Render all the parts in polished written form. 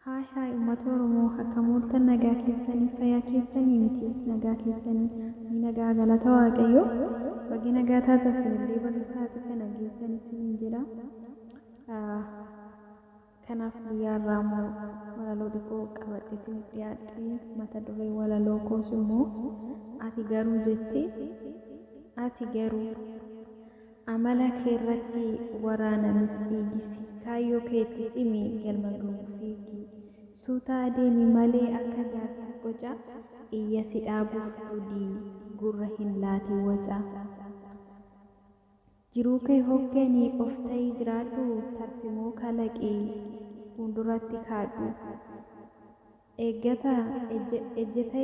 Haay haay uummata Oromoo, akkam ooltan? Nagaa keessanii? Fayyaa keessanii miti? Nagaa keessanii? Ani nagaa, galata Waaqayyoo. Baga nagaa taatan, isinillee baga sa'aatii kana geessan isiniin jedha. Kanaaf guyyaa har'aa immoo walaloo xiqqoo qabadhee isiniif dhiyaadhe. Mata duree walaloo koos immoo "Ati garuu" jetti. Ati garuu amala keerratti waraanamis dhiigisi, kaayyoo keetti cimi, galma ga'uuf fiigi. Suuta adeemi malee akka jaarsa qocaa, iyya si dhaabuuf dudii gurra hin laatin waca. Jiruu kee hoggani, of ta'ii jiraadhu, tarsiimoo kalaqii fuulduratti kaadhu. Ejjeta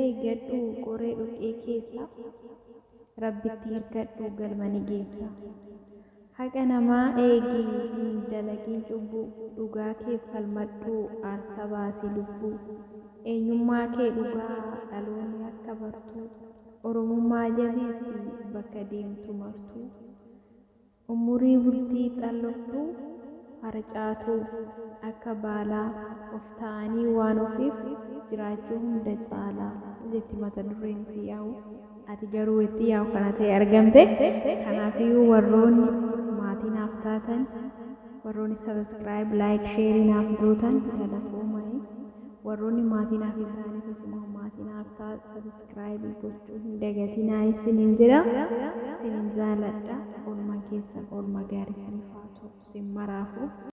eeggadhu qoree dhoqqee keessa, Rabbitti hirkadhu, galma ni geessa. Haqa namaa eegi, hin dalagin cubbuu, dhugaa keef falmadhu, aarsaa baasii lubbuu. Eenyummaa kee dhugaa dhaloonni akka bartuu, Oromummaa jabeessi bakka deemtu martuu. Umurii bultii xalloftuu harcaatuu akka baalaa, of ta'anii waan ofiif jiraachuu hunda caalaa jetti mata dureen isii. Yaa'u "Ati garuu" itti yaa'u kana ta'e argamte. Kanaafiyyuu warroonni maatii naaf taatan, warroonni subscribe, like, share naaf gootan, galatoomaa. Warroonni maatii naaf hin taanes asuma maatii naaf ta'a, subscribe gochuu hin dagatinaa isiniin jedha. Isinin jaaladha. Oolmaan keessan oolmaa gaarii isiniif haa ta'u, isin maraafu.